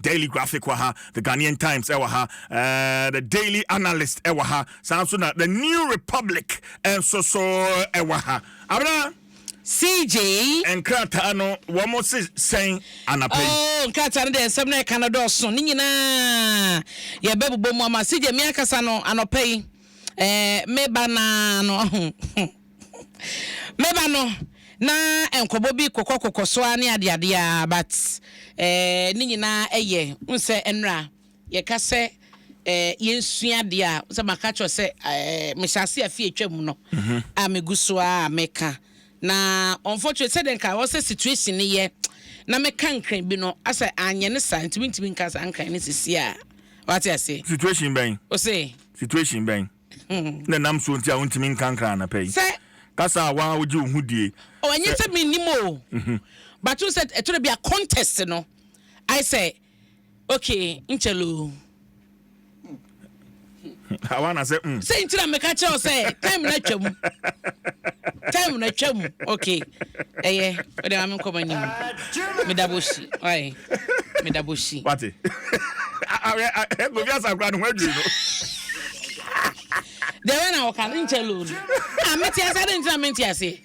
Daily Graphic wɔ ha, The Ghanaian Times ɛwɔ ha, The Daily Analyst ɛwɔ ha, saa nso na The New Republic nso so ɛwɔ ha. Abena. CJ. Nkrataa no wɔn se sɛn anapa yi? Oh, nkrataa no deɛ nsɛm no ɛka no dɔɔso ne nyinaa yɛbɛbobɔ mu ama CJ. Me ankasa no anɔpa yi meba naa no, meba no na nkɔbɔ bi kokɔ so ara ne adeade a, but ne nyinaa ɛyɛ n sɛ nnra yɛka sɛ yɛnsua adeɛ a sɛ maka kyerɛ sɛ mehyɛ ase afi atwa mu no a megu so a meka na unfortunately sɛdeɛ nka wɔ sɛ situation no yɛ na meka nkran bi no asɛ anyɛ ne saa, ntumi ntumi nka saa nkran ne sisi a wate ase. Situation bɛn? O se. Situation bɛn na nam so nti a wontumi nka nkran anapa yi? Sɛ kasa a waa wogye wo ho die. Ɔnyɛ sɛ mennim o, but wo sɛ ɛtɔrɔ bi a contest no ayɛ sɛ okay nkyɛlo. Awa na sɛ Sɛ nti na meka kyerɛ wo sɛ time na twam, time na twam. Okay, ɛyɛ wode ma me nkɔmɔ anim. Meda bɔhyi ɔyɛ meda bɔhyi. Wate Kofi Asakora no ho adwiri no. Deɛ wɛ na wɔka no nkyɛlo no a mete ase ade nti na mente aseɛ.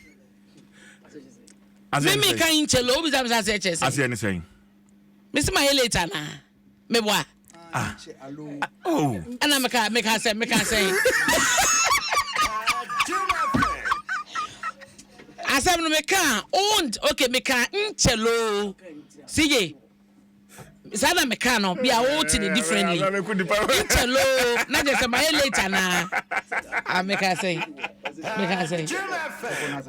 Me meka nkyɛlo, wobisa me sɛ aseɛ kyerɛ sɛ aseɛ ne sɛn? Mesi ma yɛ late anaa meboa? Ah. Oh. Ɛna meka sɛ asɛm no meka o, okay, meka nkyɛlo CJ, saa na meka no bia wote ne differently. Nkyɛlo na kyerɛ sɛ mayɛ late anaa? Ah, meka sɛ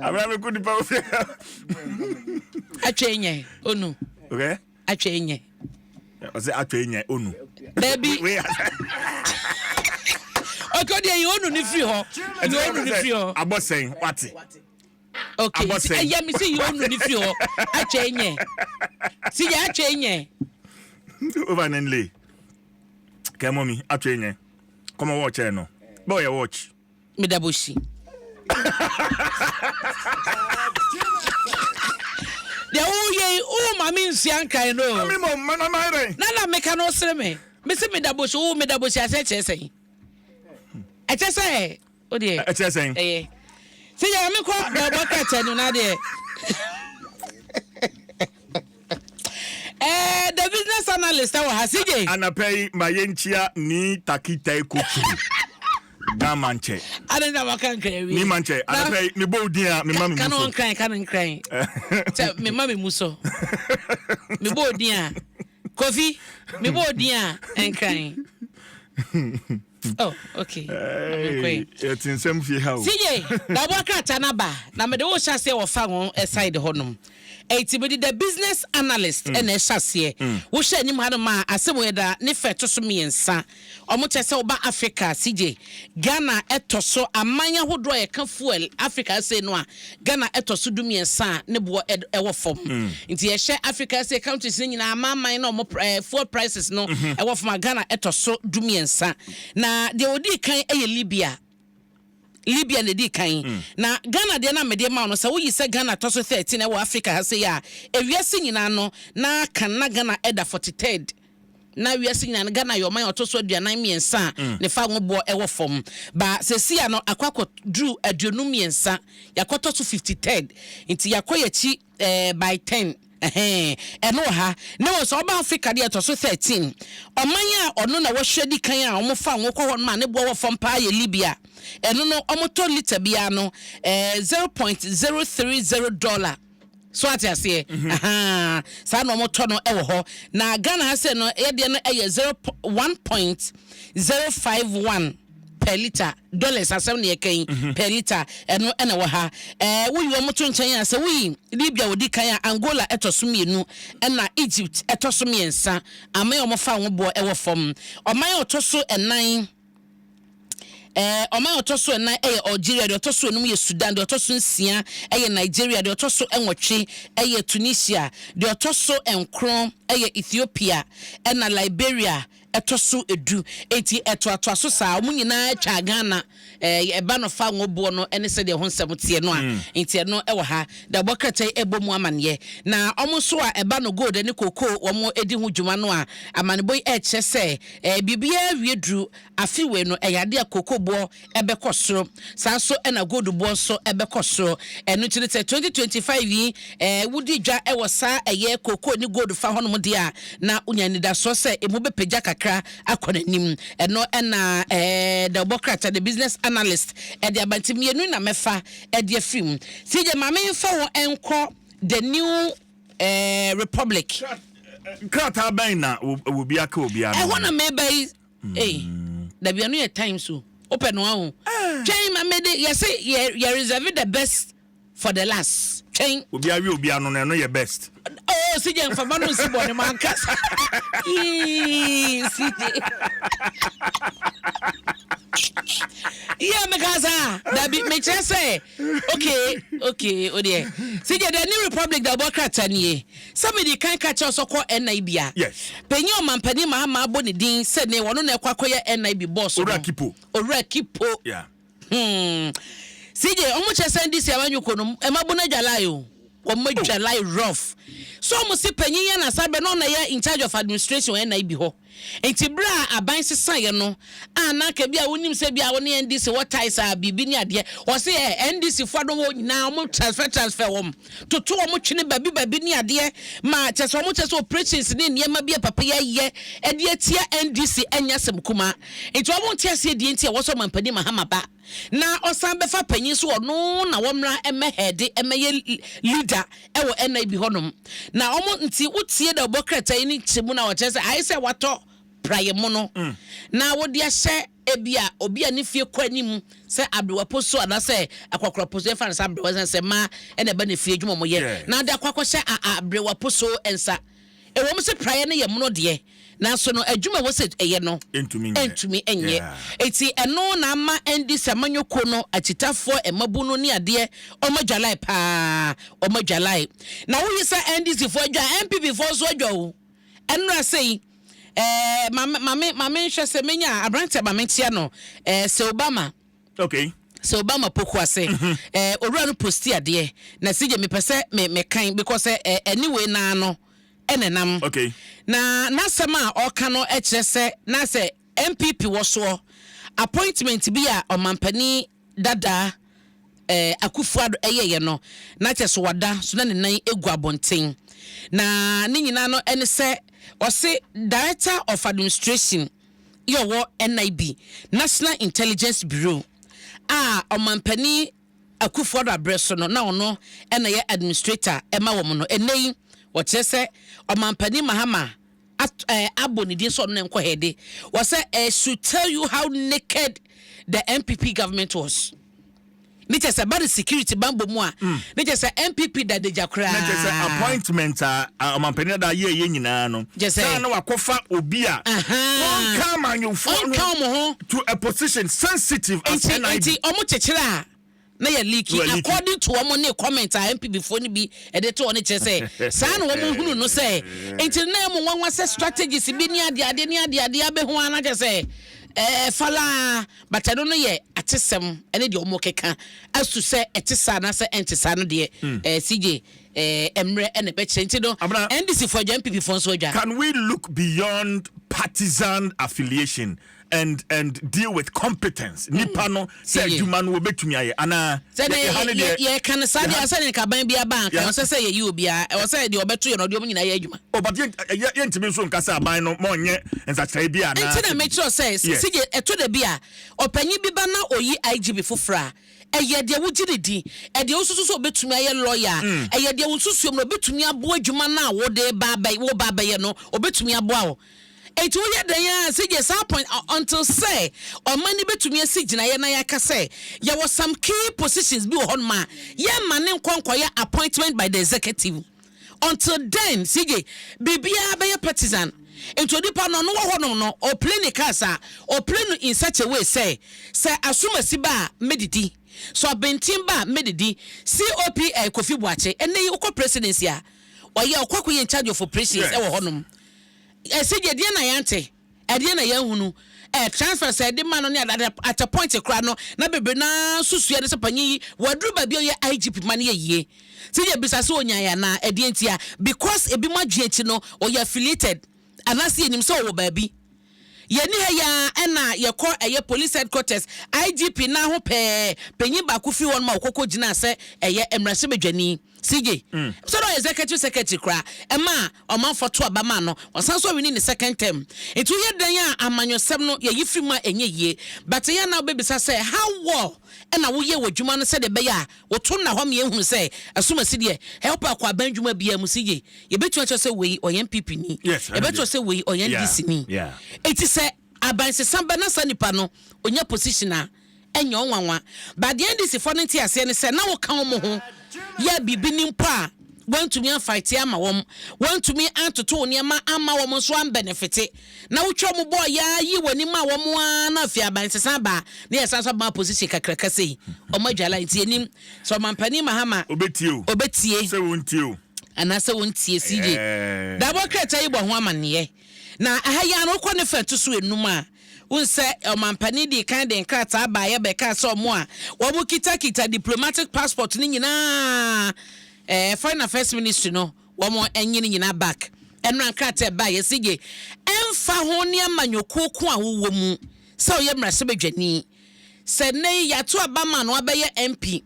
Abena meku nipa wo. Atwa nyɛ onu. Okay. Atwa nyɛ. Ɔsɛ atwa nyɛ onu. Dabi, okay, ɔdeɛ yi onu ne firi hɔ, yi onu ne firi hɔ. Abɔ sɛn wate? Okay, ɛyɛ mi si yi onu ne firi hɔ. Atwa nyɛ si yɛ atwa nyɛ. Over nenle kɛmɔ mi atwa nyɛ kɔmɔ watch ɛ no bɛ ɔyɛ watch. Meda bɔ si deɛ woyɛ yi, wo ma me nsua nkran no. Mi mɔ mma na yɛrɛ. Na meka no sere me mesi meda bɔ si wo meda bɔ si asɛ kyerɛ sɛn? Ɛkyɛ sɛ o deɛ. Ɛkyerɛ sɛn? Ɛyɛ sɛ yɛ me kɔ dɛbɔ krataa no na deɛ The Business Analyst wɔ ha, CJ. Anapa yi ma yɛnkyia ni takita ekotu gama nkyɛ. Ade na waka nkran awie. Ni ma nkyɛ anapa yi mebɔ wo din a mema me mu so. Ka no nkran, ka no nkran sɛ mema me mu so. Mebɔ wo din a, Kofi, mebɔ wo din a nkran. Oh, okay. Yɛte nsɛm fie ha o. CJ, daboa krataa no aba na mede wo hyɛ aseɛ wɔ fa ho side hɔnom. Ɛnti mede The Business Analyst ɛna ɛhyɛ aseɛ. Wohwɛ anim hanom a, asɛm wei da ne fɛ ɛto so mmiɛnsa. Ɔmo kyerɛ sɛ woba Africa, CJ, Ghana ɛtɔ so aman ahodoɔ a yɛka fuel Africa sei no a, Ghana ɛtɔ so 13 a ne boɔ ɛwɔ fam. Nti yɛhyɛ Africa sei countries no nyinaa amaaman na ɔmo fuel prices no ɛwɔ fam a, Ghana ɛtɔ so 13. Na deɛ ɔdii kan ɛyɛ Libya. Libya na edi kan. Na Ghana deɛ na mede ma no sɛ woyi sɛ Ghana tɔ so 13 ɛwɔ Africa ha sei a, ewiase nyinaa no na kan na Ghana ɛda 43rd. Na wiase nyinaa no Ghana yɛ ɔman a ɔtɔ so 43 a ne fa ahoboɔ ɛwɔ fam. Ba sɛsi a no akɔ akɔduru 53, yɛakɔtɔ so 53rd, nti yɛakɔ yɛkyi by 10. Ɛhɛn, ɛno wɔ ha ne wɔ sɛ ɔba Africa deɛ ɛtɔ so 13. Ɔman a ɔno na wɔhwɛ di kan a wɔfa ngo kɔ hɔ no ma ne boɔ wɔ fam paa yɛ Libya. Ɛno no wɔtɔ litre biara no $0.030. So ate aseɛ? Saa na wɔtɔ no ɛwɔ hɔ. Na Ghana ha sɛ no yɛdeɛ no ɛyɛ 0 1.051 per litre, dollars asɛm na yɛka yi, per litre. Ɛno ɛna wɔ ha. Woyi wɔn to nkyɛn a, sɛ woyi Libya wɔdi kan a, Angola ɛtɔ so mmienu, ɛna Egypt ɛtɔ so mmiɛnsa. Aman a wɔfa ho boɔ ɛwɔ fam, ɔman a ɔtɔ so ɛnan ɔman a ɔtɔ so ɛnan ɛyɛ Algeria, deɛ ɔtɔ so enum yɛ Sudan, deɛ ɔtɔ so nsia ɛyɛ Nigeria, deɛ ɔtɔ so nwɔtwe ɛyɛ Tunisia, deɛ ɔtɔ so nkron ɛyɛ Ethiopia, ɛna Liberia. ɛtɔ so du. Enti ɛtoatoa so saa. Wɔn nyinaa twaa Ghana eh, ɛba no fa ngo boɔ no ne sɛdeɛ ho nsɛm teɛ no a. Enti ɛno wɔ ha. Dawubɔ krataa yi ɛbɔ mu amaneɛ. Na wɔn nso a ɛba no gold ne cocoa wɔn di ho dwuma no a, amanebɔ yi ɛrekyerɛ sɛ eh, biribiara wie duru afe wei no, ɛyɛ adeɛ a cocoa boɔ bɛkɔ soro. Saa nso na gold boɔ nso bɛkɔ soro. Ɛno nti no sɛ 2025 yi wodi dwa wɔ saa ɛyɛ cocoa ne gold fa hɔnom deɛ a, na wonya anidasoɔ sɛ emu bɛpagya kakra akɔ n'anim. Ɛno na dawubɔ krataa The Business Analyst de aba. Nti mmienu na mɛfa de afiri mu. CJ, ma memfa wo nkɔ The New Republic. Krataa bɛn na obi aka obi ano? Ɛhɔ na meba yi. Ei, dabi ɛno yɛ times o. Wopɛ no ahu. Twɛn ma mede yɛse yɛ yɛ reserve the best for the last. Twɛn. Obi awe obi ano no ɛno yɛ best. Oh, CJ nfama no nsi bɔne ma ankasa. Yee, CJ. Yeah, meka saa. Dabi, mekyerɛ sɛ okay, okay, o deɛ. CJ, the New Republic da ɔbɔ krataa nie. Sɛ mede kan ka kyerɛ wo sɛ kɔ NIB a, Yes. panyin a ɔmampanin Mahama abɔ ne din sɛ ne ɔno na ɛkɔ akɔyɛ NIB boss no. Owura Kipo. Owura Kipo. Yeah. Hmm. CJ, ɔmo kyerɛ sɛ NDC amanyɔkuo no, ɛma bo no adwalae o. Wɔn adwalae rough. So ɔmo se panyin yɛ na saa bɛ na ɔna yɛ in charge of administration wɔ NIB hɔ. Enti bere a aban sesaeɛ no a na anka bi a wonim sɛ bi a wo ne NDC wɔ ties a biribi ne adeɛ, wɔse ɛ NDC foɔ adom hɔ nyinaa wɔn transfer transfer wɔn toto wɔn twene baabi baabi ne adeɛ ma kyɛ sɛ wɔn kyɛ sɛ operations ne nneɛma bi a papa yi ayɛ ɛde atia NDC ɛnyɛ asɛm kumaa. Nti wɔn nte aseɛ deɛ nti a ɛwɔ sɛ ɔmampanin Mahama ba na ɔsan bɛfa panyin so ɔno na wɔmmra mmɛ hɛɛde mmɛyɛ leader wɔ NIB hɔnom. Na wɔn nti wotie dɛ ɔbɔ krataa yi ne nkyɛmu no a ɔkyerɛ sɛ ayɛ sɛ watɔ praeɛ mono na wode ahyɛ ebi a obi a ne fie kɔ anim sɛ aberewa po so anaasɛ akɔkora po so yɛmfa no sɛ aberewa sɛ sɛ mmaa ɛna ɛba ne fie adwuma wɔyɛ na ade akɔ akɔhyɛ aberewa po so nsa. Ɛwom sɛ praeɛ no yɛ mono deɛ, nanso no adwuma a ɛwɔ sɛ ɛyɛ no ɛntumi nyɛ. Enti ɛno na ama NDC amanyɔkuo no akyitafoɔ, mmabunu ne adeɛ wɔn adwalae paa, wɔn adwalae. Na woyi sɛ NDC foɔ adwa a, NPP foɔ nso adwa o. Ɛnora sei, ɛɛ ma ma me ma menhwɛ sɛ menya aberanteɛ ma menkyea no, ɛɛ Sir Obama. Okay. Sɛ Obama poku ase eh, owura no posti adeɛ na CJ mepɛ sɛ me mekan because eh, eh, ɛne wei naa no ɛna ɛnam. Okay. Na n'asɛm a ɔka no kyerɛ sɛ na sɛ NPP wɔ soɔ appointment bi a ɔmampanin dada eh, Akufo Addo ɛyɛeɛ no na kyerɛ sɛ wada so na ne nan egu abɔnten. Na ne nyinaa no ɛne sɛ ɔse Director of Administration yɛ ɔwɔ NIB, National Intelligence Bureau, a Ɔmanpanin Akuffo Addo abrɛ so no na ɔno na ɛyɛ administrator ma wɔn no. Ɛnnɛ yi, wɔkyerɛ sɛ Ɔmanpanin Mahama at, eh, abɔ ne din sɛ ɔno na nkɔ heade. Wɔsɛ, eh, should tell you how naked the NPP government was. Ne kyɛ sɛ ba no security banbɔ mu a, ne kyɛ sɛ NPP da adagya koraa. Na kyɛ sɛ appointment a ɔmanpanin dada yɛɛyɛ nyinaa no, Kyɛ sɛ saa na wakɔfa obi a Ahaa. ɔnka amanyɔfoɔ Ɔnka ho wɔn ho. to a position sensitive as Nti, NIB. nti wɔn kyekyere a na yɛ leaki Na wɔaleaki. according to wɔn ne comment a NPP foɔ no bi de to hɔ no kyerɛ sɛ saa na wɔn hunu no sɛ nti na ɛmu nwanwa sɛ strategies bi ne adeade ne adeade abɛhu ara na kyerɛ sɛ ɛɛ falaa. But ɛno no yɛ atesɛm ne deɛ wɔn keka asu sɛ ɛte saa anaasɛ ɛnte saa no deɛ eh, CJ eh, mmerɛ ɛna ɛbɛkyerɛ nti no Abena, NDC foɔ adwa NPP foɔ nso adwa. Can we look beyond partisan affiliation and and deal with competence? Nipa no sɛ CJ. adwuma no wɔbɛtumi ayɛ anaa? Sɛ Yɛ- yɛha no ne deɛ yɛka no saa deɛ yɛha sɛ ne nkaban bi aba anka yɛha ɛwɔ sɛ sɛ yɛyi obiara ɛwɔ sɛ deɛ ɔbɛto yɛ no ɔde wɔn nyinaa yɛ adwuma. Oh, but yɛn yɛ yɛntumi nso nka sɛ aban no ma ɔnyɛ nsakyeraɛ bi Nti na anaasɛ biribi. mekyerɛ sɛ, Yes. CJ, ɛtɔ da bi a, ɔpanyin bi ba na oyi IGP foforɔ a, ɛyɛ deɛ wogye no di, ɛdeɛ wosusu sɛ ɔbɛtumi ayɛ lɔya, ɛyɛ deɛ wo nsusuo mu no ɔbɛtumi aboa adwuma no a wode ba abɛ, woba abɛyɛ no, ɔbɛtumi aboa wo. Enti woyɛ dɛn ara, CJ, saa point, until sɛ ɔman no bɛtumi asi gyinaeɛ na yɛaka sɛ yɛwɔ some key positions bi wɔ hɔnom a, yɛmma no nkɔ nkɔyɛ appointment by the executive. Until then CJ, biribiara bɛyɛ partisan. Nti onipa no ɔno wɔ hɔnom no, ɔplay ne cards a, ɔplay no in such a way sɛ, sɛ asomasi ba a, mɛdidi, sɛ ɔbenten ba a, mɛdidi. COP eh, Kofi Boakye, ɛnnɛ yi wokɔ presidency a, ɔyɛ ɔkɔ akɔyɛ in charge of operations Yes. ɛwɔ hɔnom. Eh, CJ, deɛn na yɛante? Ɛdeɛn na yɛahunu? Eh, transfers a yɛde ma no ne ade, at a point koraa no, na bebree no ara nsusuiɛ ne sɛ panyin yi, waduru baabi a ɔyɛ IGP ma no yɛ yie. Sɛ yɛbisa sɛ ɔnyaeɛ anaa, ɛdeɛn ntia? Because ebinom adwene akyi no, ɔyɛ affiliated, anaasɛ yɛnim sɛ ɔwɔ baabi. Yɛnni ha yi ara ɛna yɛkɔ ɛyɛ police headquarters, IGP nan ho pɛɛ, panyin baako firi hɔnom a ɔkɔ kɔgyinaa sɛ ɛyɛ mmarahyɛbadwani. CJ, sɛ na ɔyɛ executive secretary koraa, ɛmaa ɔmanfoɔ to aba maa no, ɔsan nso winning ne second term. Nti woyɛ dɛn a amanyɔsɛm no yɛyi firi mu a ɛnyɛ yie. But ɛyɛ a na wobɛbisa sɛ how well ɛna woyɛ w'adwuma no sɛdeɛ ɛbɛyɛ a woto nna hɔ ma yɛhunu sɛ asumasi deɛ help akɔ aban dwuma biara mu. CJ, yɛbɛtumi akyerɛ sɛ wei ɔyɛ NPP ni, yɛbɛkyerɛ sɛ wei ɔyɛ NDC ni. Nti sɛ aban sesa ba na saa nipa no ɔnya position a, ɛnyɛ wo nwanwa. But deɛ NDC foɔ no nte aseɛ ne sɛ na woka wɔn ho yɛ biribi no mpo a woantumi amfighte ama wɔn, woantumi antoto wo nneɛma amma wɔn nso ambenefite, na wotwa wɔn bɔɔ yɛ ara yi w'ani ma wɔn ara na afei aban sesa aba a na yɛsan nso abɛma position kakraka sei. Wɔn adwala nti yɛnim sɛ Ɔmampanin Mahama Obetie o. obetie. Sɛ wontie o. Anaasɛ wontie. CJ, Daabɔ krataa yi bɔ ho amanneɛ. Na ɛha yi ara no wokɔ ne fa ɛto so enum a, Wohu sɛ ɔmampanin dii kan de nkrataa baeɛ bɛkaa sɛ wɔn a wɔkitakita diplomatic passport no nyinaa, eh, Foreign Affairs Ministry no, wɔn nye ne nyinaa back. Ɛnora nkrataa ɛbaeɛ sɛ gye ɛmfa ho ne amanyɔkuo ko a wowɔ mu sɛ woyɛ mmarahyɛbadwani, sɛ nnɛ yi yɛato aba ma no abɛyɛ MP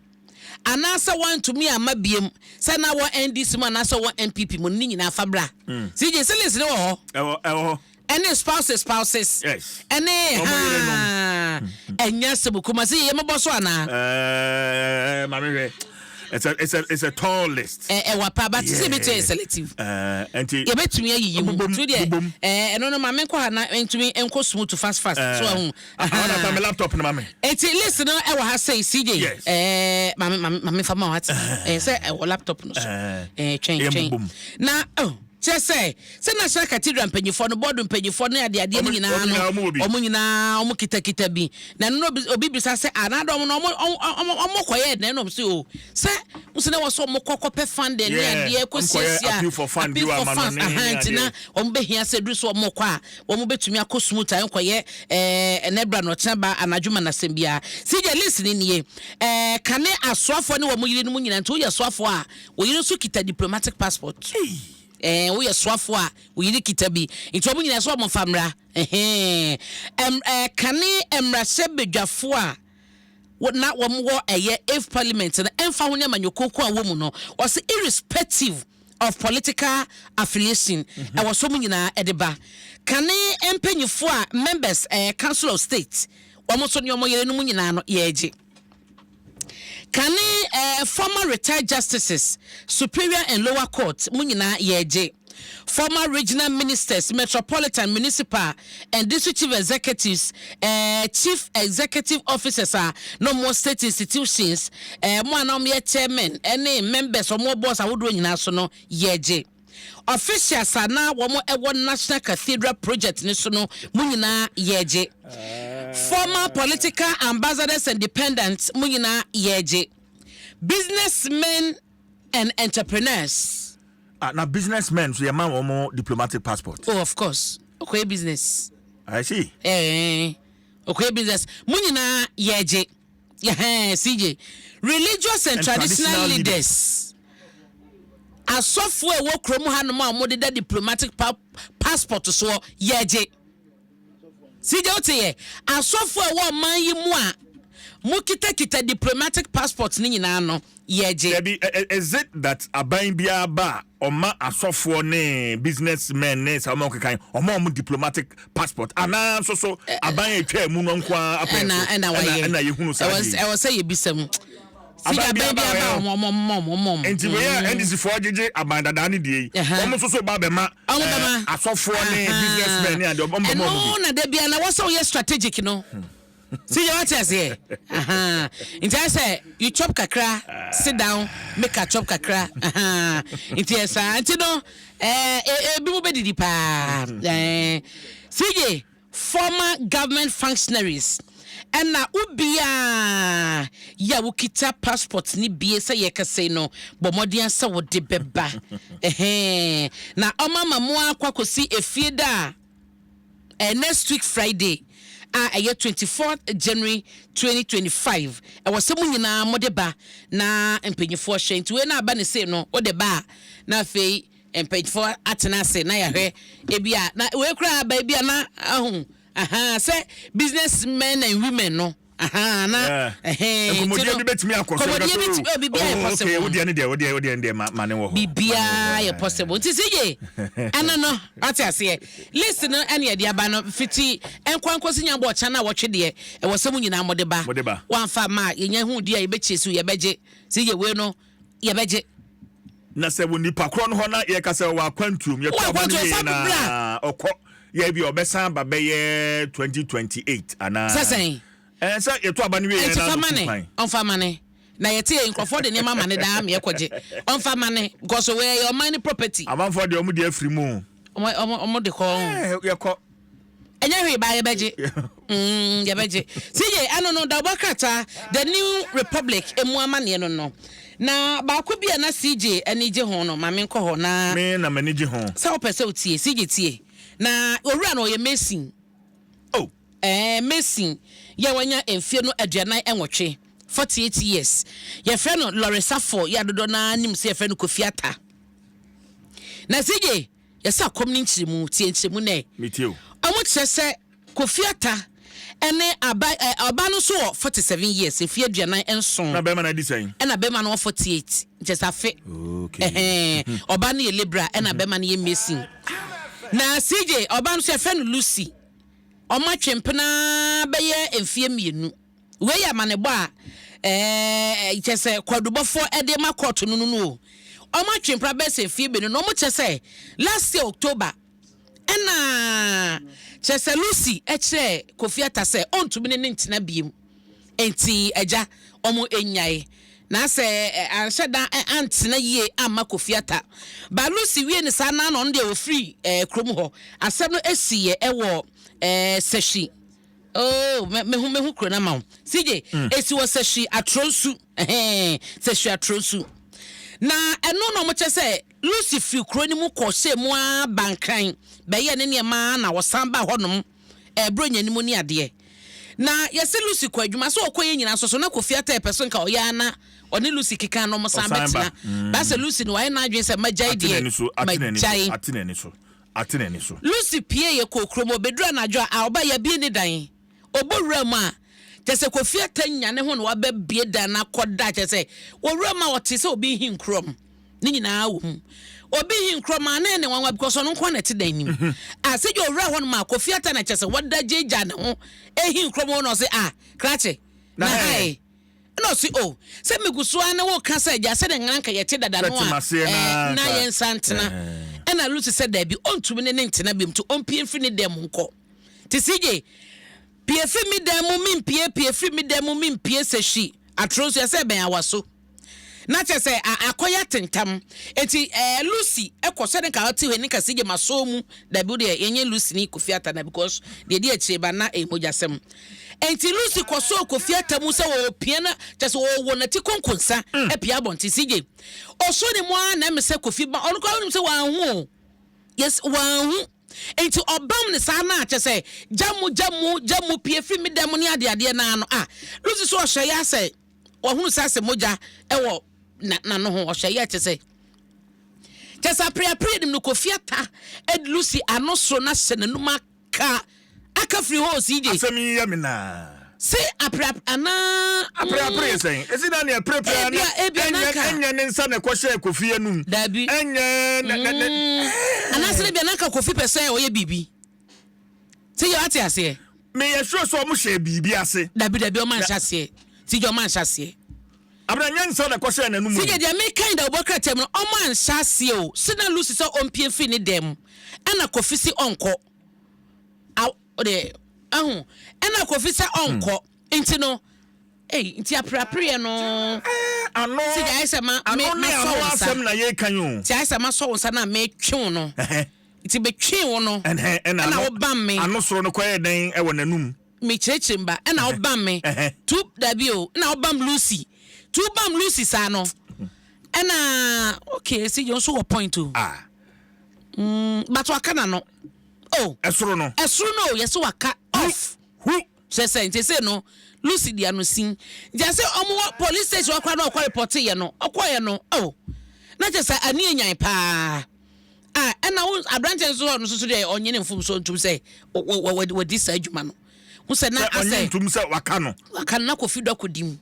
anaasɛ woantumi amma biom sɛ na wɔ NDC mu anaasɛ wɔ NPP mu no, ne nyinaa fa bra. CJ, sɛ list no wɔ hɔ? Ɛwɔ ɛwɔ hɔ. Ɛne spouses spouses. Yes. Ɛne Wɔn yerenom. haa. Ɛnyɛ asɛm kuma sɛ yɛyɛ mɔbɔ so anaa? Ɛɛ maame hwɛ. It's a tall list. Ɛ ɛwɔ pa but sɛ ebetumi ayɛ selective. Ɛɛ nti. Yɛbɛtumi ayiyi mu. Bobom Nti deɛ bobom. ɛɛ ɛno no maame nkɔ ha na ntumi nkɔ smooth fast fast. So ahu. Ahɔ na ta me laptop no ma me. Eti list no ɛwɔ ha sei CJ. Yes. Ɛɛ maame maame maame fa ma wa te. Ɛɛ sɛ ɛwɔ laptop no so. Ɛɛ twɛn Yɛn twɛn. bobom. Na oh. Kyerɛ sɛ, sɛ National Cathedral mpanyimfoɔ no, bɔɔdo mpanyimfoɔ ne adeadeɛ no Wɔn nyinaa wɔn no, nyinaa wɔn wɔ bi. wɔn nyinaa wɔkitakita bi. Na ɛno no obi obi bisa sɛ, ah, na adɔm no wɔn wɔn wɔn kɔyɛɛ dɛn? Na wɔn sɛ, o, sɛ nso na wɔ sɛ wɔn kɔ kɔpɛ funding ne Yeah, adeɛ wɔn kɔyɛ kɔsiesie a, appeal for fund bi appeal wɔ for funds, amanɔne ne aha, nti na adeɛ. wɔn bɛhia sɛ duru so wɔn kɔ a, wɔn bɛtumi akɔ smooth a ɛnkɔyɛ ɛɛ ɛnɛ bra na ɔkyena ba anadwo ma n'asɛm biara. Sigya list no nie, ɛɛ kane asoafoɔ ne wɔn yerenom nyinaa, nti woyɛ soafoɔ a, Wo yere nso kita diplomatic passport. Ɛɛ woyɛ soafo a, wo yere kita bi. Nti wɔn nyinaa sɛ wɔn mfa mmra. Ɛhɛn. Ɛm ɛɛ kane mmarahyɛbadwafo a na wɔn wɔ ɛyɛ eighth parliament no ɛmfa ho ne amanyɔkuo ko a wɔ mu no, wɔsi irrespective of political affiliation ɛwɔ so wɔn nyinaa ɛde ba. Kane mpanyinfoɔ a members ɛɛ council of state wɔn nso ne wɔn yerenom nyinaa no yɛregye. Kane eh, former retired justices, superior and lower court, mo nyinaa yɛregye. Former regional ministers, metropolitan, municipal and district chief executives, eh, chief executive officers a na wɔwɔ state institutions, eh, mo a na wɔyɛ chairman ne members, wɔwɔ boards ahodoɔ nyinaa so no yɛregye. Officials a na wɔn wɔ National Cathedral project no so no mo nyinaa yɛregye. Former political ambassadors and dependants mo nyinaa yɛregye. Businessmen and entrepreneurs. Ah, na businessmen so yɛma wɔn diplomatic passport. Oh, of course. Okoye business. I see. Eh, okoye business. Mo nyinaa yɛregye. Yɛhɛn CJ. Religious and, and traditional, traditional leaders. Asɔfoɔ a ɛwɔ kurom hanom a wɔdeda diplomatic pa passport soɔ yɛgye. CJ wote yɛ? Asɔfoɔ a ɛwɔ ɔman yi mu a mokitakita diplomatic passport no nyinaa no yɛgye. Dabi, is it that aban biara ba a ɔma asɔfoɔ ne businessmen ne saa ɔma ɔkekan ɔma wɔn diplomatic passport anaa nso so aban a etwa mu no nko ara apɛn so ɛna ɛna yɛhunu saa deɛ yi? Ɛwɔ sɛ yɛbisa mu. Sika Aban bɛn biara bi ba aba ɔyɛ wɔn wɔn wɔn wɔn wɔn. Nti wei a NDC foɔ gyegye aban dadaa ne deɛ yi, wɔn nso so ba bɛma Wɔn bɛma. asɔfoɔ ne businessmen ne adeɛ, wɔn bɛma wɔn Ɛno bi. na da biara na wɔsɛ woyɛ strategic no. Si yɛ wate aseɛ. Ahaa. Nti ayɛ sɛ you chop kakra, sit down, make a chop kakra. Ahaa. Nti yɛ saa. Nti no, ɛɛ ebi mo bɛdidi paa. Ɛɛ CJ. Former government functionaries ɛna wo biaa yɛ a wokita passport no bie sɛ yɛkasa yi no bɔ mmɔden sɛ wode bɛba ɛhɛɛ na ɔma ma mo akɔ akɔsi efie da a. Next week Friday a ɛyɛ 24th January 2025, ɛwɔ sɛ mo nyinaa mode ba na mpanyinfoɔ hwɛ. Nti wei na aba ne sei no, wode ba a, na afei mpanyinfoɔ atena ase na yɛahwɛ. Ebi a na wei koraa aba, ebi a na ahu aha sɛ business men and women no aha na ɛhɛn. Nkɔmmɔdeɛ bi bɛtumi akɔ so. Nkɔmmɔdeɛ bi tumi, oh, biribiara yɛ possible. Okay, wodeɛ ne deɛ, wodeɛ ne deɛ, ma ne wɔ hɔ. Biribiara yɛ possible. Nti sɛ ye ɛno no, ate aseɛ, list no ɛne yɛde aba no, fiti nkwa nkɔsi nyambɔ ɔkya no a wɔtwe deɛ, ɛwɔ sɛ mo nyinaa mode ba. Mode ba. Wamfa ma a, yɛnya hu di a, yɛbɛkyie so, yɛbɛgye sɛ yɛ wei no, yɛbɛgye. Na sɛ wɔ nipa korɔ no hɔ na yɛka sɛ ɔwɔ akwantuom, yɛto Wɔ aba no akwantuom, wie fa na bra. ɔkɔ yɛ bi a, ɔbɛsan aba bɛyɛ 2028 anaa? Sɛ sɛn? Ɛɛ, sɛ yɛto aba no wie ɛnti na fa ma no ne kwan. Ɔmfa ma ne na yɛte yɛ nkurɔfoɔ de nneɛma ma ne daa ma yɛkɔgye. Ɔmfa ma ne because wɔyɛ ɔman ne property. Amanfoɔ deɛ, ɔmo de afiri mu. Ɔmo de kɔ. Ɛɛ, yɛkɔ. Ɛnyɛ hwee ba, yɛbɛgye. CJ, ɛno no dawubɔ krataa The New Republic emu amanneɛ no na baako bi a na CJ ani gye ho no, maame nkɔ hɔ na Me na m'ani gye ho. Sɛ wopɛ sɛ wotie, CJ, tie na owura no ɔyɛ mason. Oh. Ɛɛ, mason yɛ wanya mfie no 48, 48 years. Yɛfrɛ no Lɔresafo, yɛ adodoɔ naa nim sɛ yɛfrɛ no Kofi Ata. Na CJ, yɛsɛ akɔm ne nkyerɛmu, tie nkyerɛmu nɛ. Metie o. Ɔmo kyerɛ sɛ Kofi Ata ɛne aba ɛ, ɔba no nso wɔ 47 years, mfeɛ 47. Na bɛrima no adi sɛn? Ɛna bɛrima no wɔ 48, nkyɛ sɛ afe. Ɛhɛn, ɔba no yɛ labourer ɛna bɛrima no yɛ mason. Na CJ, ɔba no nso yɛfrɛ no Lucy. Ɔmo atwe mpena bɛyɛ mfeɛ 2. Wei yɛ amanebɔ a ɛɛ kyɛ sɛ kwadubɔfoɔ ɛde ma kɔɔto no o. Ɔmo atwe mpena bɛyɛ sɛ mfeɛ 2 na ɔmo kyerɛ sɛ last year October ɛna kyerɛ sɛ Lucy ɛkyerɛ Kofi Ata sɛ ɔntumi ne ne ntena biem, nti agya ɔmo enyae. Na sɛ anhyɛ da antena yie amma Kofi Ata ba, Lucy wie ne saa na ɔno deɛ wɔfiri kurom hɔ. Asɛm no esi yɛ ɛwɔ Sɛhwi. Oh, mehu kuro no ama wo, CJ. Esi wɔ Sɛhwi Atoro Nsu, ɛhɛn, Sɛhwi Atoro Nsu. Na ɛno na ɔmo kyerɛ sɛ Lucy firi kuro no mu kɔ hyɛ mu a bankran bɛyɛ ne nneɛma na wɔsan ba hɔnom ɛburo nyanimu ne adeɛ. Na yɛsɛ Lucy kɔ adwuma so, ɔkɔ yɛ nyinaa nso so na Kofi Ata ɛpɛ so nka ɔyɛ ana ɔne Lucy keka na ɔmo san Ɔsan ba. bɛtena. Baasɛ Lucy no wayɛ n'adwene sɛ magyae Ate deɛ n'ani so, ate n'ani so. Magyae. Ate n'ani so, ate n'ani so. Lucy pie yɛ kɔ kurom, obɛduru anadwo a ɔba yɛbie ne dan, ɔbɔ wura mu a, kyɛ sɛ Kofi Ata nya ne ho na wabɛbie dan no akɔda. Kyɛ sɛ wɔwura mu a, ɔte sɛ obi hi nkurom ne nyinaa wɔ mu, obi hi nkurom a na ɛne nwanwa because ɔno nko na ɛte dan nim a. Sɛ gye owura hɔ nom a, Kofi Ata na kyɛ sɛ wɔda gyegya ne ho ehi nkurom hɔ na ɔse, "Ah, krakye na Na ha ɛna ɔse, "O, sɛ megu so a na woka sɛ agya sɛdeɛ nka yɛte dada no Sɛ a temaseɛ na na yɛnsa ntena." Ɛna Lucy sɛ daabi, ɔntumi ne ne ntena biom, nti ɔmpie mfiri ne dan mu nkɔ. Nti CJ, pie firi me dan mu, mempie, pie firi me dan mu, mempie. Sɛ hwi Atoro Nso yɛsɛ bɛn awa so na kyerɛ sɛ akɔyɛ atentam. Eti Lucy ɛkɔ sɛ ne nka ɔte hɔ ne nka CJ ma so mu dabi, wo deɛ yɛnyɛ Lucy ne Kofi Ata na because deɛ di akyire ba na ɛyɛ mogyasɛm. Enti Lucy kɔ so Kofi Ata mu sɛ wɔpia na kyerɛ sɛ wɔwɔ n'ati konkonsa apia abɔnten. CJ, ɔso ne mu ara na ɛmɛ sɛ Kofi ba, ɔno koraa wonim sɛ wanhu o. Yes, wanhu. Nti ɔbam ne saa na kyɛ sɛ gya mu, gya mu, gya mu, pie firi mi dɛm ne adeadeɛ naa no a, Lucy so ɔhwɛ yɛ asɛ wɔhunu sɛ asɛ mogya ɛwɔ na n'ano ho. Ɔhwɛ yɛ kyɛ sɛ apreapre nim no, Kofi Ata ɛde Lucy ano soro na hyɛ n'anum aka firi hɔ o, CJ. Asɛm yi yɛ me naa. Se apreapre anaa? Apreapre yɛ sɛn esi na neɛ prepre a? Ebia ɛnyɛ nanka. Ɛnyɛ ne nsa na ɛkɔhyɛ Kofi anum? Dabi. Ɛnyɛ ne Anaasɛ ne bia nanka Kofi pɛ sɛ ɔyɛ biribi sɛ yɛ ate aseɛ. Meyɛ sure sɛ ɔmo hyɛ biribi ase. Dabi, ɔma nhyɛ aseɛ, CJ, ɔma nhyɛ aseɛ. Abena, nyɛ nsa na ɛkɔhyɛ n'anum o. CJ, deɛ meka da wobɔ krataa mu no, ɔma nhyɛ aseɛ o. Si na Lucy sɛ ɔmpie mfiri ne dan mu, ɛna Kofi si ɔnkɔ. Ɔde ahu ɛna Kofi sɛ ɔnkɔ, nti no ei, nti apreapreɛ no. Ano CJ, ayɛ sɛ ma me ano ne masɔ ano wo nsa. Asɛm na yɛreka yi o. Nti ayɛ sɛ masɔ wo nsa na metwe wo no. Nti metwe wo no ɛnɛ ɛna ɛna ano wobam me. Ano soro no kɔyɛ dɛn ɛwɔ n'anum? Mekyerɛkyerɛ mu ba, ɛna wobam me. Tu dabi o, ɛna wobam Lucy, tu bam Lucy saa no, ɛna okay, CJ nso wɔ point o. Ah. But waka n'ano. Oh. Ɛsoro no. Ɛsoro no o, yɛsɛ waka off. Hu. Kyerɛ sɛ nti sɛ no Lucy di ano sin. Nti ase ɔmo wɔ police station hɔ koraa na ɔkɔ report yɛ no, ɔkɔɔyɛ no oh na kyerɛ sɛ ani enyan paa. Ah, ɛna wo aberanteɛ nso ɔno nso so deɛ ɔnye ne mfomsoɔ ntum sɛ wadi saa adwuma no. Wo sɛ na Sɛ ɔnye asɛ ntum sɛ waka no. Waka no na Kofi dɔ akɔdi mu.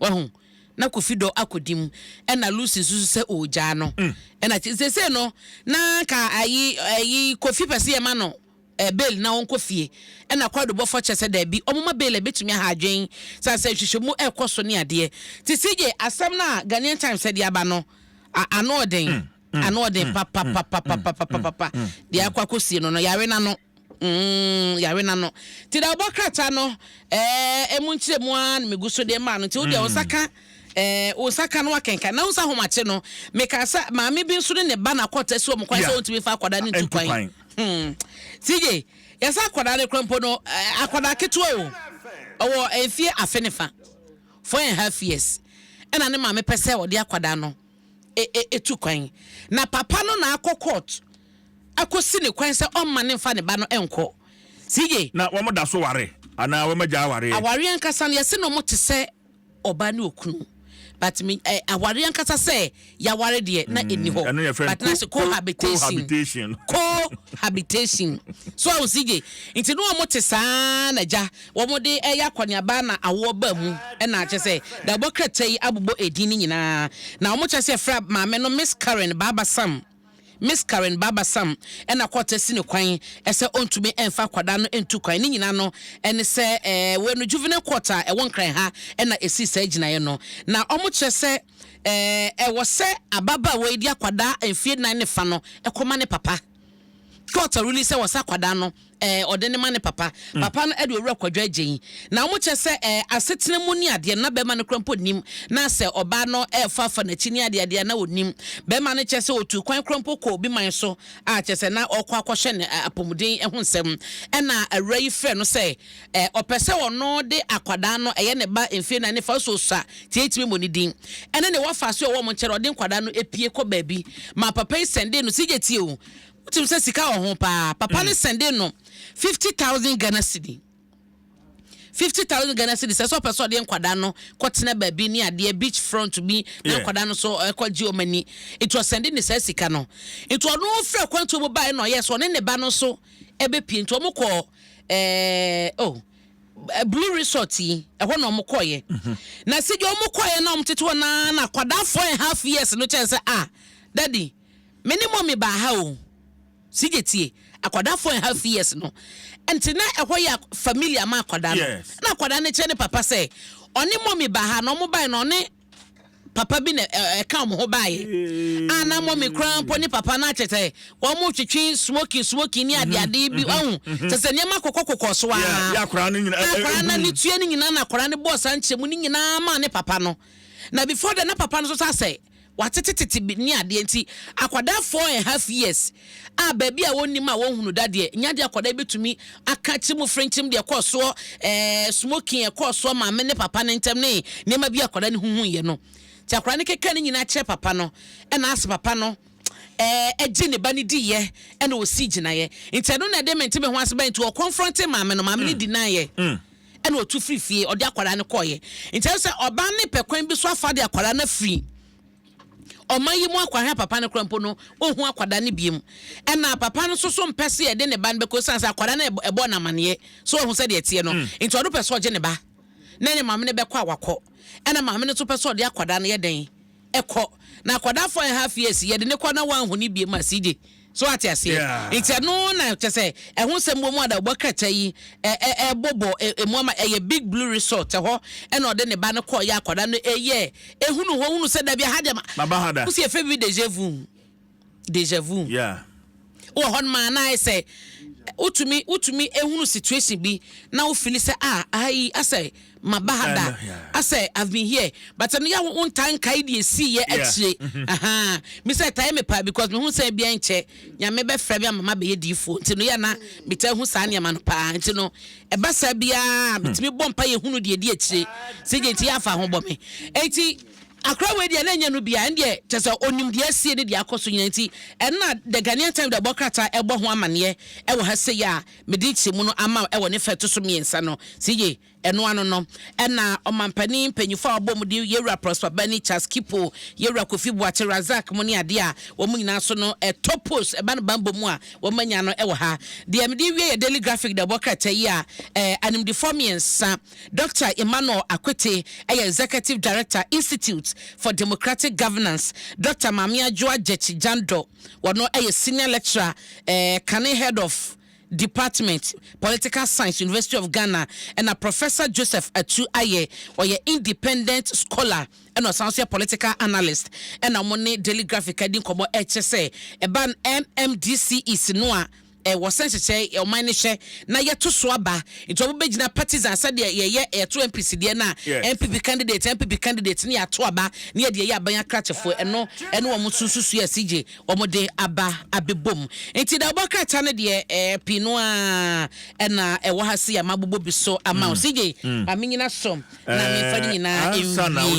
Wahu? Na Kofi dɔ akɔdi mu. Ɛna Lucy nso so sɛ ɔregyaa no. Ɛna kye seesei no na nka ayi ayi Kofi pɛ sɛ yɛma no eh, bail na ɔnkɔ fie. Ɛna Kwadu bɔfɔ kyerɛ sɛ daabi, ɔmoma bail a ɛbɛtumi aha adwen sane sɛ nhwehwɛmu ɛrekɔ so ne adeɛ. Nti CJ, asɛm no a Ghanaian Times de aba no, a, ano ɔden. Ano ɔden papapapapapapapa. Deɛ akɔ akɔsie no no, yare no ano. Mm, yare no ano. Nti da wobɔ krataa no, eh, emu nkyerɛmu ara na megu so de maa no. Nti wo deɛ wo nsa ka, eh, wo nsa ka no wakenkan. Na wo nsa ahomakye no, mekaa sɛ maame bi nso ne ne ba na kɔɔta si wɔn kwan sɛ wɔntumi mfa akwadaa no ntu kwan. Hmm. CJ, yɛsɛ akwadaa no kora mpo no, eh, akwadaa ketewa o, ɔwɔ mfie afe ne fa, 4.5 years, ɛna ne maame pɛ sɛ ɔde akwadaa no etu kwan. Na papa no na akɔ court akɔsi ne kwan sɛ ɔmma ne mfa ne ba no nkɔ. CJ. Na wɔn da so ware anaa wɔn agya awareɛ? Awareɛ ankasa no, yɛse na wɔn te sɛ ɔbaa ne okunu. But me eh, awareɛ ankasa sɛ yɛaware deɛ na ɛnni hɔ. Ɛno yɛ fɛn But na sɛ cohabitation. Cohabitation. Cohabitation. So ahu CJ, nti na wɔn te saa na gya wɔn de ɛyɛ akɔneaba na awoɔ ba mu, ɛna kyɛ sɛ dabɔ krataa yi abobɔ edin ne nyinaa. Na wɔn kyɛ sɛ yɛfrɛ maame no Miss Karen Baba Sam. Miss Karen Baba Sam ɛna kɔɔto asi ne kwan sɛ ɔntumi mfa akwadaa no ntu kwan. Ne nyinaa no ɛne sɛ ɛɛ wei no juvenile court a ɛwɔ Nkran ha ɛna ɛsii saa gyinaeɛ no. Na wɔn kyerɛ sɛ ɛɛ ɛwɔ sɛ ababaawa yi de akwadaa mfie 4 ne fa no ɛkɔma ne papa. Court rule sɛ wɔ sɛ akwadaa no ɔde ne ma ne papa. Papa no ɛde Owura Kwadwo Agye. Na wɔn kyerɛ sɛ asetena mu ne adeɛ no na bɛrima no kura mpo nim, na sɛ ɔbaa no ɛɛfa afa n'akyi ne adeɛ adeɛ na onim. Bɛrima no kyerɛ sɛ otu kwan kura mpo kɔ obi man so a kyerɛ sɛ na ɔkɔ akɔhwɛ ne apɔmuden ho nsɛm. Ɛna awura yi frɛ no sɛ ɔpɛ sɛ ɔno de akwadaa no, ɛyɛ ne ba mfie 4 ne fa so sa tie tumi mmɔ ne din. Ɛne ne wɔfa so ɛwɔ wɔn nkyɛn ɔde nkwadaa no epie kɔ baabi ma papa yi sɛnde no. Sigye tie o, wotim sɛ sika wɔ ho paa. Papa ne sɛnde no 50,000 Ghana cedi, 50,000 Ghana cedi, sɛ ɔpɛ sɛ ɔde nkwadaa no kɔtena baabi ne adeɛ, beach front bi na nkwadaa no so ɛkɔ gye wɔn ani. Nti ɔsɛnde ne saa sika no. Nti ɔno fira kwantuo mu baeɛ na ɔyɛ sɛ ɔne ne ba no so ɛbɛpie. Nti wɔn kɔ oh Blue Resort yi ɛhɔ na wɔn kɔɔyɛ. Na sɛ deɛ wɔn kɔɔyɛ na wɔn tete hɔ naa na akwadaa 4.5 years no kyɛn sɛ, "Ah, daddy, me ne mommy baa ha o." Sigye tie, akwadaa 4.5 years no, nti na ɛhɔ yɛ familiar ma akwadaa no. Na akwadaa no kyerɛ ne papa sɛ ɔne mommy baa ha, na ɔmo baeɛ na ɔne papa bi na ɛka ɔmo ho baeɛ a na mommy koraa mpo ne papa no akyɛ sɛ wɔn twetwe smoking smoking ne adeade bi ɔho kyɛ sɛ nneɛma kɔkɔ kɔkɔ so a Yeah, akwadaa no nyinaa akwadaa no ne tua no nyinaa na akwadaa no bɔɔ saa nkyɛmu no nyinaa maa ne papa no. Na before that na papa no nso sa sɛ watetetete bi ne adeɛ. Nti akwadaa 4.5 years a baabi a wɔnnim a wɔnhunu dadeɛ nya deɛ akwadaa yi bɛtumi aka kyerɛ mu frenkyim deɛ ɛkɔɔ soɔ, smoking ɛkɔɔ soɔ maame ne papa ne ntɛm ne nneɛma bi akwadaa no huhu yɛ no. Nti akwadaa no keka ne nyinaa kyerɛ papa no, ɛna ase papa no ɛgye ne ba no diiɛ ɛna ɔsi gyinaeɛ. Nti ɛno na ɛde mente me ho ase bɛn. Nti ɔconfronte maame no, maame no denied, ɛna ɔtu firi fie ɔde akwadaa no kɔɔyɛ. Nti ɛsɛ sɛ ɔbaa ne pɛ kwan bi so afa de akwadaa no afiri ɔman yi mu akɔhwɛ papa no kora mpo no, ɔhu akwadaa no biem. Ɛna papa no nso so mpɛ sɛ yɛde ne ba no bɛkɔ siane sɛ akwadaa no ɛbɔ n'amaneɛ so ɔhu sɛ deɛ ɛteɛ no. Nti ɔno pɛ sɛ ɔgye ne ba na ne maame no bɛkɔ a wakɔ, ɛna maame no nso pɛ sɛ ɔde akwadaa no yɛ dɛn ɛkɔ. Na akwadaa 4.5 years yɛde ne kɔ na wanhu ne biem a, sigye so ate aseɛ. Nti ɛno na kyɛ sɛ ɛho nsɛm wɔ mu a da ɔbɔ krataa yi ɛbɔbɔ emu ama. Ɛyɛ Big Blue Resort ɛhɔ ɛna ɔde ne ba no kɔɔ yɛ akwadaa no ɛyɛ ehunu hɔ hunu sɛ dabi aha deɛ ma Maba ha da. Wosi efe bi deja vu, deja vu. Wɔ hɔ nom a na ayɛ sɛ wotumi ehunu situation bi na wofili sɛ, ah, aha yi asɛ maba ha da. Asɛ I've been here, but ɛno yɛ wo ntaa nkae deɛ esi yɛ akyire. Aha mi sɛ tae me paa because mehu sɛ bia nkyɛ Nyame bɛfrɛ me ama ma bɛyɛ diifoɔ. Nti no yɛ na metaa hu saa nneɛma no paa. Nti no ɛba saa biara metumi bɔ mpa yɛ hunu deɛ di akyire sɛ gye. Nti yɛ afa ho bɔ me eti. Akora wei deɛ, na ɛnyɛ no bia, ɛndeɛ kyɛ sɛ onim deɛ asie ne deɛ akɔ so nyina. Nti ɛno na The Ghanaian Times de ɛbɔ krataa ɛbɔ ho amanneɛ ɛwɔ ha sɛ yi a mede nkyerɛmu no ama ɛwɔ ne fɛ to so mmiɛnsa no. CJ, ɛno ano no, ɛna ɔmampanin mpanyinfoɔ a wɔbɔ mu de Yɛwura Prosper Bani, Charles Kipo, Yɛwura Kofi Buakye Razak mu ne adeɛ a wɔn nyinaa so no, ɛtɔ post ɛba no bambɔ mu a wɔn anya no ɛwɔ ha. Deɛ mede wie yɛ Daily Graphic de ɛbɔ krataa yi a animdifoɔ mmiɛnsa, Dr Emmanuel Akwete, ɛyɛ Executive Director, Institute for Democratic Governance, Dr Maame Adwoa Gyekye Jando, wɔno ɛyɛ Senior Lecturer, kane Head of Department, Political Science, University of Ghana, ɛna Professor Joseph Atu Ayɛ, ɔyɛ independent scholar ɛna ɔsan so yɛ political analyst, ɛna wɔn ne Daily Graphic adi nkɔmɔ. Ɛkyɛ sɛ ɛba MMDCEs no a ɛwɔ sɛ nhyehyɛ ɔman no hyɛ na yɛto so aba, nti wɔn bɛgyina partisan sɛdeɛ yɛyɛ yɛto NPC deɛ no a, NPP candidate, NPP candidate ne yɛato aba ne yɛde yɛyɛ aban akrakyefoɔ. Ɛno wɔn nso nsusu yɛ CJ wɔn de aba abɛbom. Nti da ɔbɔ krataa no deɛ, pii no a ɛna ɛwɔ ha si a mabobɔ bi so ama wo. CJ, maame nyina so na mefa ne nyinaa Ansa na nwie.